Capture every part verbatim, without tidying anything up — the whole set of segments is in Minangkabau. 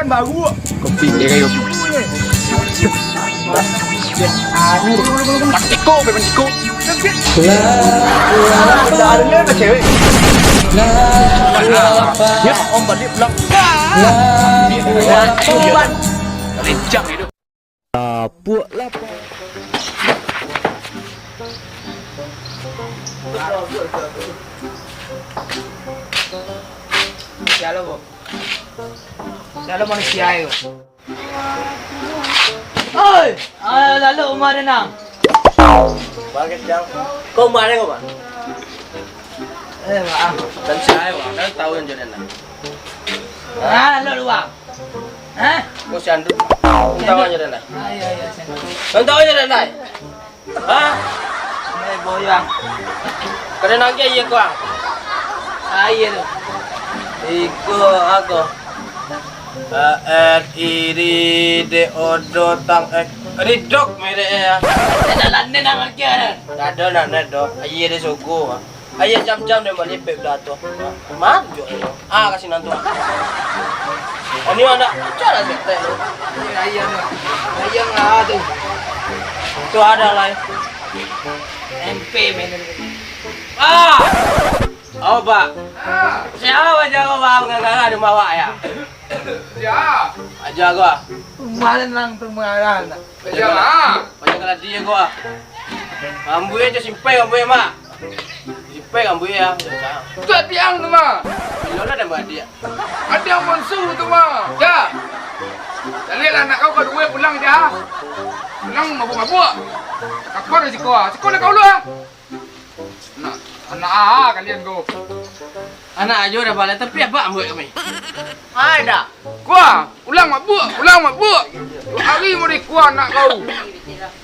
Kan baru. Kopi dia kayu. Patiko, patiko. Lah, lah, lah, cewek. Lah, lah, lah. Ya, om balik pulang. Lah, lah, lah. Rincang itu. Apuak lapar. Sialo, Bo. Sialo manusia yo. Oi, ah, lalu umah dia nang. Kau umah dia kau, Bang? Eh, Bang. Dan siapa, Bang? Dan tahu yang jadi anak. Ah, lalu, Bang. Hah? Kau si Andrew. Kau tahu aja dah, Nay. Ah, iya, iya, si Andrew. Kau tahu aja dah, Nay. Hah? Ini boyang. Kada nangkeh iya kau, ah? Ah, iya tu. Iko ako. A R I R I D O D O tang, eh, Ridok merek ya. Dalam ni nak pakai dah. Kada nak, nak dok. Iya dia sogo, ah. Ayah jam-jam dia malipek dah tu. Manjuk. Ah, kasih nantu. Ini ada. Cara setek tu. Ayam. Ayam lah tu. Tu ada lah. M P men. Ah! Oh, Pak. Siapa aja kau, Pak? Gara-gara ada mawak ya? Ya. Aja gua. Kemarin lang tu mengarah. Aja lah. Banyak kena dia gua. Rambutnya aja simpai rambutnya, Mak. Ipai kan buih ya. Tu ati ang tu mah. Bilo lah dan beradik. Ati ang bangsu tu mah. Ya. Caliaklah anak kau kadua pulang ja. Pulang mabuak-mabuak. Kapal dari siko ah. Siko nak kau lu ah. Anak, anak ah kalian ko. Anak ajo dah balai tapi abak buat kami. Ai dah. Kuah, ulang mabuk, ulang mabuk. Dua hari mode kuah anak kau.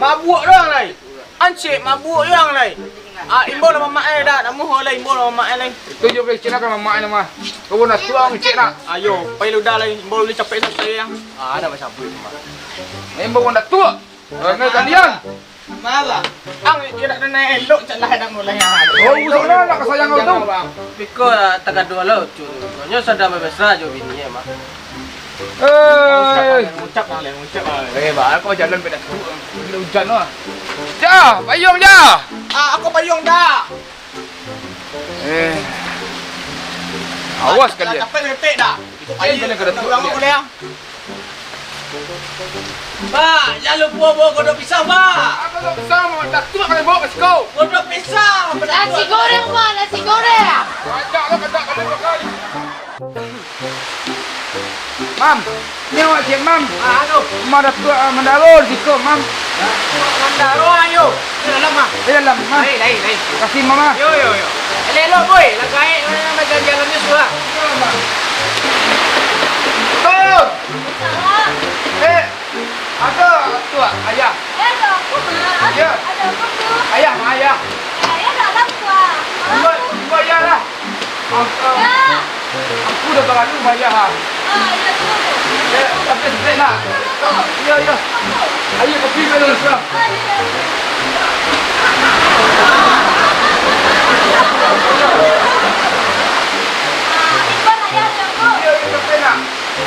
Mabuk doang lai. Ancik mabuk doang lai. Ah, imbau lah mamak eh dah. Nak muho lah imbau lah mamak eh lai. Itu jo kecil nak mamak eh mah. Kau nak tuang cik nak. Ayo, pai lu dah lai. Imbau lu capek susah ya. Ah, ada macam apa itu mah. Imbau nak tuang. Rame kalian. Maba. Ang, iyo dak denai elok, cak lah dak mulai, ah. Oh, usah lah, nak kasayang kau tu. Bang. Piko lah tagaduah lah, Ucun. Nyo sadang bamesra jo bini, eh, Mak. Eh. Ngucap lah, ngucap lah. Eh, bah, aku jalan pedas tu. Bila hujan lah. Ja, payung ja. Ah, aku payung dah. Eh. Awas kalian. Capek retek dah. Ayo, kalian kada ulang tahu, boleh, ah. Pak, jangan lupa bawa kodok pisang, Pak. Apa kodok pisang, Mak? Dah tu nak kena bawa ke siko. Kodok pisang, apa dah tu? Nasi goreng, Pak, nasi goreng. Banyak lah, banyak kali pakai. Mam, ni awak cek, Mam. Ah, anu. Rumah Datuak, ah, Mandaro di siko, Mam. Datuak Mandaro, ayo. Di dalam, Mam. Di dalam, Mam. Lain, lain, lain. Kasih, Mam, ah. Yo, yo, yo. Elok-elok, boy. Lah gaek, eh, bajalan-jalan ni sudah. Yo, Mam. Betul. Salam. Eh, Ado tu, Ayah. Eh, ado apo, Mak? Yo. Ado apo tu? Ayah, Mak, Ayah. Eh, Ayah dalam tu, ah. Imbau, imbau Ayah lah. Am-, am-, Ya. Ampu dah baralu, Ayah, ah. Ah, iyo tu. Yo, tapi sebentar, nak. Ado tu. Yo, yo. Apo? Ayo, kopi dulu, sudah. Ah, iyo, iyo. Ah, imbau Ayah, ado apo? Yo, yo, tapi nak.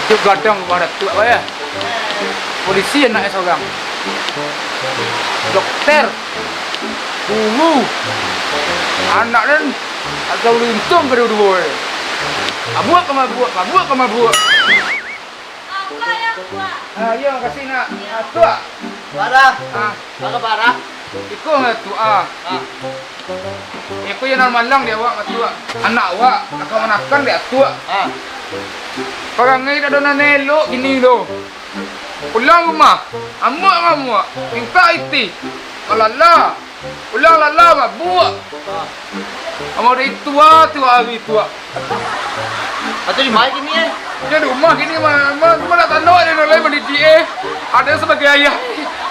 Cuk gadang rumah Datuak, Ayah. Polisi anaknyo surang. Dokter. Guru. Anak den agak ulun untuang kaduo-duo. Mabuak ka mabuak, mabuak ka mabuak. Ah, Pak, yo, Pak. Ah, iyo, makasih, Nak. Ah, Tuak. Parah. Ah. Parah, parah. Iko, Tuak, ah. Ah. Iko iyo nan malang di awak, Tuak. Anak awak, kamanakan di Tuak. Ah. Parangai dak ado nan elok kini tu. Pulang rumah, amuak-amuak, mintak iti, malala, pulang lala mabuak. Amau dari tua, tua hari tua. Atau di mana kini, eh? Dia di rumah kini, ma-, ma-, ma nak tano ada yang lain mendidik, eh. Ada sebagai ayah,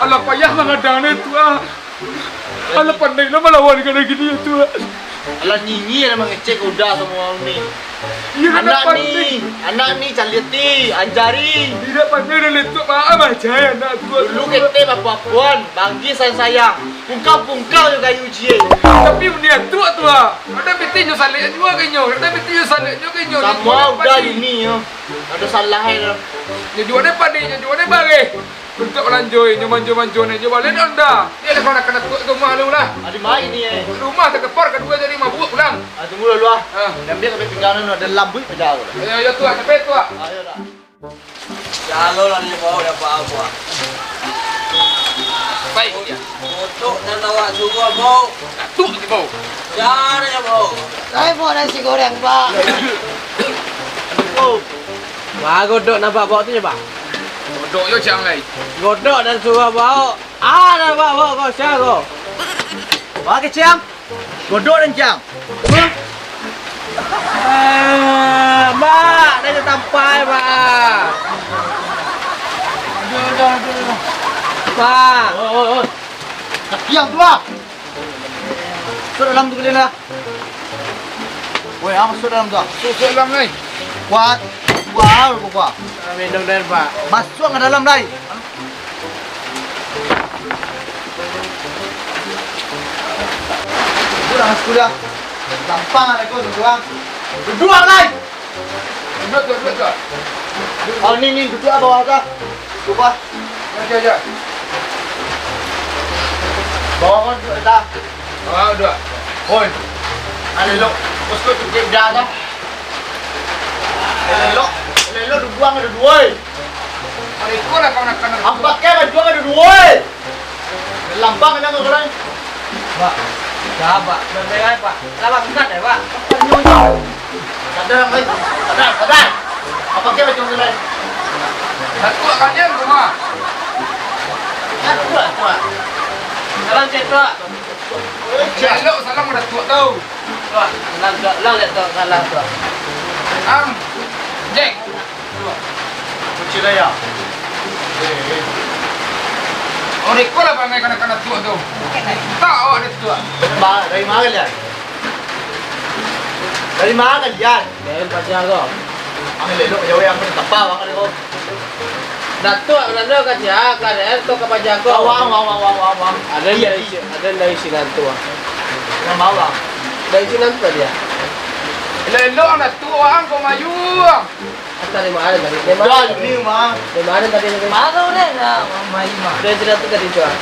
alah payah mangadang ni tua. Alah pandai lah malawan ka nagari tu. Alah nini lah mangecek kuda samo urang ni. Iyo, anak ni, anak ni caliak ti, anjari. Tidak pandai dah letup maaf aja ya anak tu. Dulu kete bapuan-puan, banggi sayang-sayang. Pungkang-pungkang jo kayu jie. Tapi benda tu tu ah. Ada piti nyo salek juo ka inyo. Ada piti nyo salek juo ka Samo udah ini yo. Ado salah e lah. Nyo juo dek padi, nyo juo dek bareh. Untuak balanjo, nyo manjo-manjo, nyo baliak dek onda. Iyo lah, kamanakan Datuak tu mah lu lah. Ado main ni e. Rumah takapar, kaduo jadi mabuak pulang. Ah, tunggu dulu ah. Ah. Ambiak sampai pinggang tu, ado lambuik peda tu. Iyo, iyo, Tuak, sampai Tuak. Ayo dah. Jalo lah ni, Bau, dapat apo? Baik, dia. Kotok nan awak suruah, Bau. Datuak ni, Bau. Jalo, Bau. Saya mau nasi goreng, Pak. Wah, godok nampak Bau tu je, Pak. Godok yo, Cang, lai. Godok nan suruah Bau. Ah, nampak Bau kau, sia kau. Wah, kecil. Godok dan jang. Hah? Ah, Mak, dah tatampai, Mak. Aduh, aduh, aduh, aduh. Mak. Oi, oi, oi. Diam tu, Mak. Masuk dalam tu kalian lah. Woi, ah, masuk dalam tu. Masuk, masuk dalam, lai. Kuat. Kuat, kuat. Ah, minum dulu, Pak. Masuk ke dalam, lai. Duduak lah, Mas Kuda. Gampang lah kau duduak. Duduak lah, lai! Duduak, duduak, duduak, duduak. Oh, ni, ni, duduak lah bawah tu. Duduak lah. Aja, aja. Bawah kan duduak lah. Bawah duduak. Oi. Alelok. Bos kau cukup dah tu. Alelok. Alelok duduak ada dua, oi. Alelok lah kawan-kawan. Ampaknya ada dua, ada dua, oi. Lampang kena kau, Bang. Pak, dah, Pak. Dah beres, Pak. Dah, Pak, bukan, eh, Pak. Sadar, Bang. Sadar, sadar. Apa kira macam tu, Bang? Satu kalian rumah. Satu, Pak. Salam, Cik, Pak. Elok salam udah tuak tau. Tuak, salam, Tuak. Lang, Tuak, salam, Tuak. Am, Jack. Kunci layar. Eh, eh. Oh, rekod lah pangai kanak-kanak tuak tu. Tak awak ada tuak. Dari ma-, dari mana kalian? Dari mana kalian? Dari paja ko. Ang elok jauh yang pun tapa bang ada ko. Datuak, Fernando ka sia, ka daerah tu ka paja ko. Wang, wang, wang, wang, wang, wang. Ada dari si-, ada dari sinan tu, ah. Nama bang? Dari sinan tu tadi, ah. Elok-elok ang Datuak, ang ko mayu, ang. Dari mana tadi? Dari mana? Dah, ni, Mang. Dari mana tadi, tadi? Baru deh, dah, Mang Mai, Mang. Dari sini tu tadi, Tuak.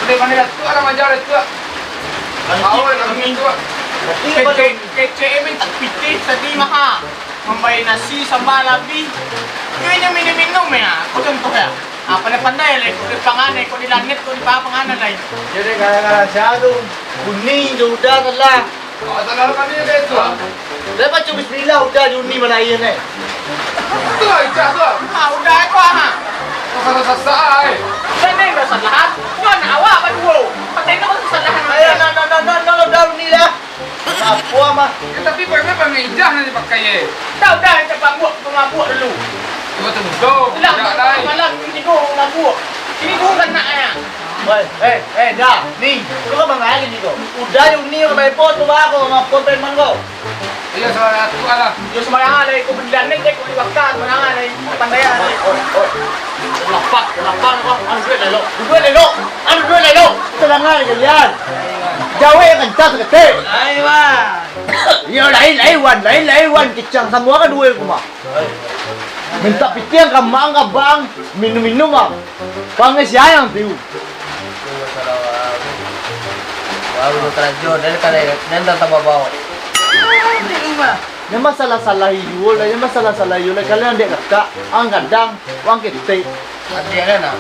Dari mana dah, Tuak? Alam aja dah, Tuak. Tahu lah, kami, Tuak. Kecek, kecek, eh, minta pitih tadi, maha. Mambayar nasi, sambal, habis. Kayaknya minum-minum, ya. Kau contoh, ya. Ah, pandai-pandai lah, ikut di pangan, ikut di langit, ikut di pangan, lah. Jadi, gara-gara saya tu, kuning tu udah telah. Ah, salah kami je tu, ah. Dah baca bismillah, udah Juni mana air ni. Tu lah, ijah tu, ah. Ah, udah tu, ah. Kau salah sasak, ah, eh. Saya ni dah salah. Kau nak awak apa dua? Pakai nama kesalahan. Ayo, no, no, no, no, no, udah Juni dah. Apa, mah? Ya, tapi pakai, pakai ijah ni pakai, eh. Dah, udah, kita pambuak, pamabuk dulu. Cuba tunggu. Lah, tidak, Dai. Malam, ini kau mabuk. Ini kau kan nak, ya. Woi, eh, eh, dah. Ni, kau kan bangai ni kau. Udah, Juni, kau main pot tu, bah, kau ngapa preman kau? Iya, salah satu lah. Yo, sembarangan lah, kau beli lanet, kau dibakar, sembarangan lah, pandai lah. Oi, oi, oi. Lapar, lapar, kau. Anu duit lah, lo. Duit lah, lo. Anu duit lah, lo. Tenang lah, kalian. Jauh yang kencang seketik. Ayo, Wan. Iyo, lain, lain, Wan. Lain, lain, Wan. Kicang semua kan duit rumah. Minta pitih ka mang, ka bang, minum-minum, bang. Pangai sia yang tiu. Baru karajo, dan kada, dan tak tambah bau. Nyo masalah-salah iyo lah, nyo masalah-salah iyo lah. Kalian dek kakak, ang gadang, wang ketek. Adiak kan, ah?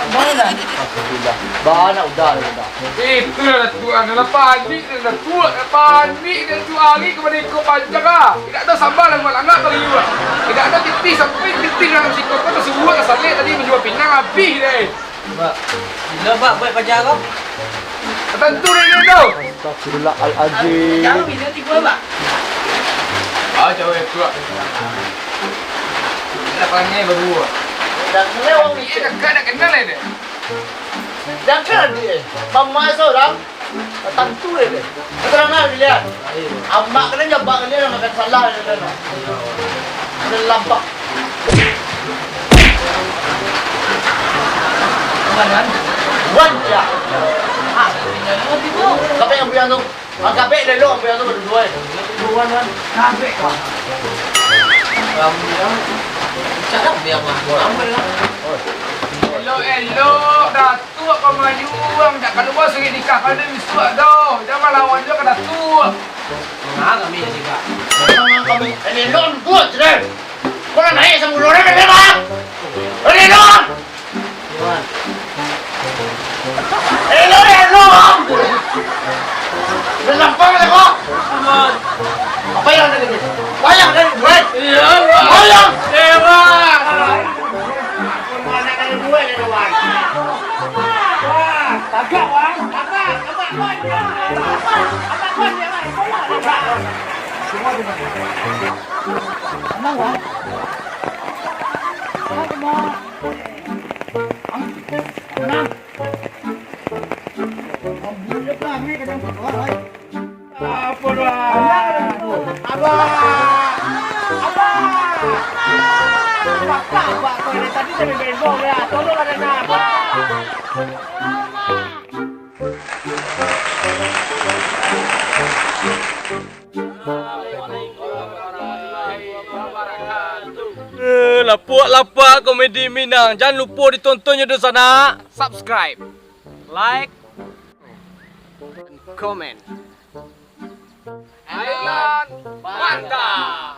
Abang lah. Alhamdulillah. Bana udah, udah. Itulah Datuak, adalah panik dah Datuak, panik dah Datuak, hari kepada ikut panjang ah. Tidak ada sambal dalam langak kali juga. Tidak ada titih sampai titih dalam sikap kau tersuruh salek tadi menjual pinang habis deh. Pak, bila Pak buat paja ko? Tentu dia tu. Astagfirullahaladzim. Jauh bila tiba, Pak? Ah, jauh ya, Tuak. Kita panggil berdua. Dah kenal orang ni. Dia dekat nak kenal dia. Dah kenal dia. Mama seorang. Tantu dia deh. Keterangan pilihan. Amak kena jabak kena nak makan salah dia kena. Kena lampak. Wan, Wan. Wan, ya. Ah. Kapek ambuih tu. Ah, kapek elok ambuih tu baduo, eh. Duo, Wan. Kapek, Wan. Ambuih, Wan. Cak lah ambuih, Wan. Ambuih, Wan. Elok-elok, Datuak Pamayuang. Dak kalua siriah nikah ka den isuak tu. Jan malawan juo ka Datuak. Nah, kami jadi, Pak. Memang kami elok buat, Jen. Kau nak naik sama orang, Jen, Bang? Elok! Wan. Elok, elok! Dah nampak lah, kok? Wan. Apa yang ada ni? Wayang dari gue. Iya, Wan. Wayang! Iya, Wan. Mana dari gue, dari Wan? Wah, tagak, Wan. Tagak, tagak, Wan. Tagak, Wan. Tagak, Wan. Bola, tagak. Tenang, Wan. Tenang, Wan. Tenang. Ambuih lah, ni kadang kuat, Wan. Apa, Wan? Abah! Abah! Abah! Abah, kau dari tadi dari bengong ya. Tolonglah, Dana. Abah! Eh, lapuak-lapuak komedi Minang. Jan lupo ditontonnyo, dunsanak. Subscribe, like, comment. Ayo, mantap.